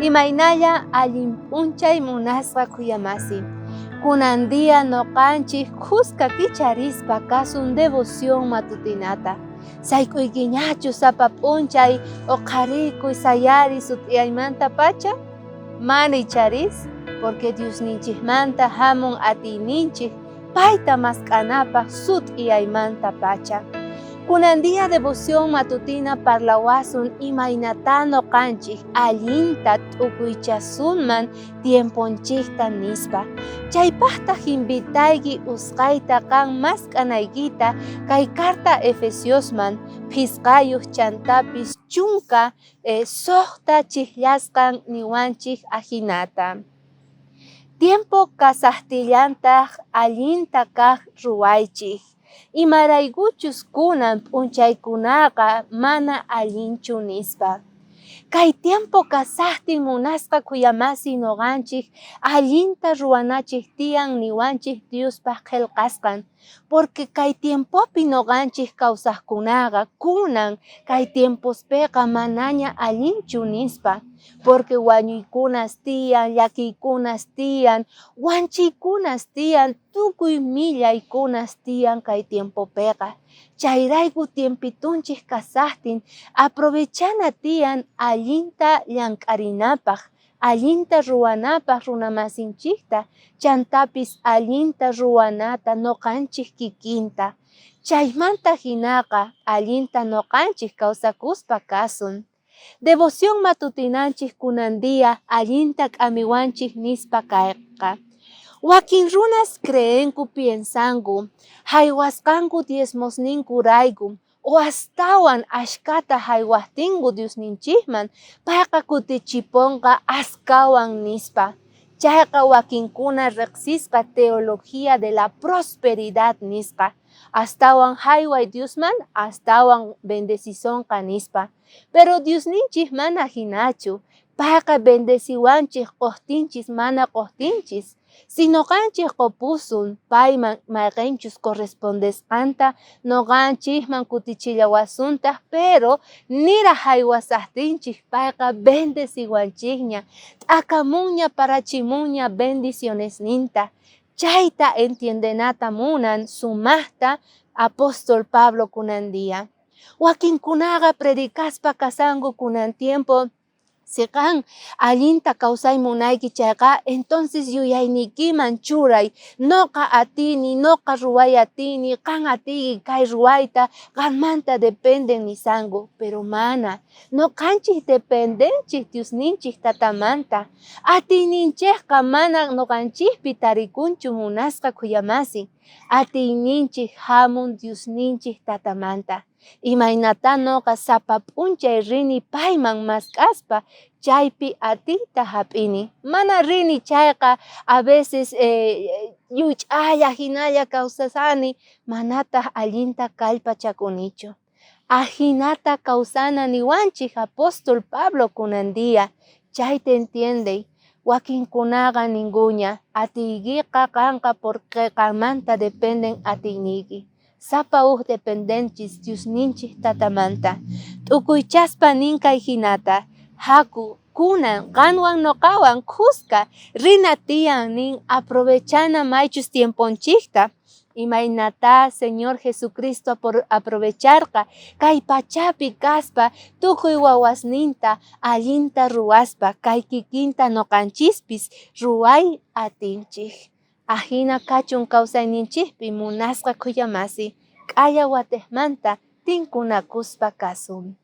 Imaynalla allin p'unchay munasqa khuyamasi. Kunan día noqanchik khuska kicharispa kasun devoción matutinata. Sayk'uykiñachu sapa p'unchay oqharikuy sayari sut'iyaymanta pacha? Mana icharis, porque Diosninchikmanta hamun atiyninchik payta mask'anapaj sut'iyaymanta pacha. Kunan día devoción matutina parlawasun imaynatá noqanchik allinta t'ukuychasunman tiemponchikta nispa. Chaypajtaj invitayki usqayta qan mask'anaykita kay carta Efesiosman phisqayuq chantapis chunka sojta chijllasqan niwanchik ajinata. Tiempo kasajtillantaj allinta kaj ruwaychik. Imaraykuchus kunan p'unchaykunaqa mana allinchu nispa. Kay tiempo kasajtin munasqa khuyamasi noqanchik allinta ruwanachik tiyan niwanchik Diospaj qhelqasqan. Porque kay tiempopi noqanchik kawsajkunaqa kunan kay tiempospeqa manaña allinchu nispa. Porque wañuykunas tiyan, llakiykunas tiyan, wanchiykunas tiyan, tukuy millaykunas tiyan kay tiempopeqa. Chayrayku tiempitunchik kasajtin aprovechana tiyan allinta llank'arinapaj, allinta ruwanapaj runamasinchikta, chantapis allinta ruwanata noqanchik kikinta. Chaymanta hinaqa allinta noqanchik kawsakuspa kasun. Devoción matutinanchik kunan día allinta k'amiwanchik nispa kayqa. Wakin runas creenku piensanku haywasqanku diezmosninkurayku o astawan ashkata haywajtinku Diosninchikman payqa kutichiponqa askawan nispa. Chayqa wakinkuna riqsisqa teología de la prosperidad nisqa. Astawan hayway Diosman astawan bendecisonqa nispa. Pero Diosninchik mana hinachu. Payqa bendeciwanchik qojtinchis mana qojtinchis. Si noqanchik qopusun payman mayqenchus correspondesqanta noqanchikman kutichillawasuntaq, pero niraj haywasajtinchik payqa bendeciwanchikña, t'akamunña parachimunña bendicionesninta. Chayta entiendenata munan sumajta apóstol Pablo kunan día. Wakinkunaqa predicaspa kasanku kunan tiempo si qan allinta kawsay munayki chayqa entonces yuyayniykiman churay noqa atini, noqa ruway atini, qan atiyki kay ruwayta, qanmanta dependen nisanku, pero mana. Noqanchik dependenchik Diosninchik tatamanta. Atiyninchikqa mana noqanchikpi tarikunchu munasqa khuyamasi. Atiyninchik hamun Diosninchik tatamanta. Imaynatá noqa sapa p'unchay rini payman mask'aspa chaypi atiyta hap'ini. Mana rini chayqa a veces lluch'alla hinalla kawsasani manataq allinta kallpachakunichu. Ajinata kawsana niwanchik apóstol Pablo kunan día. Chayta entiendey. Wakinkunaqa ninkuña atiykiqa qanqa porque qanmanta dependen atiyniyki. Sapa uj dependenchis Diosninchik tatamanta. T'ukuychaspa nin kay hinata, haku kunan qanwan noqawan khuska rina tiyan nin aprovechana maychus tiemponchikta. Imaynatá Señor Jesucristo aprovecharqa kay pachapi kaspa tukuy wawasninta allinta ruwaspa kay kikinta noqanchispis ruway atinchik. Ajina kachun kawsayninchikpi munasqa khuyamasi, k'aya watejmanta tinkunakuspa kasun.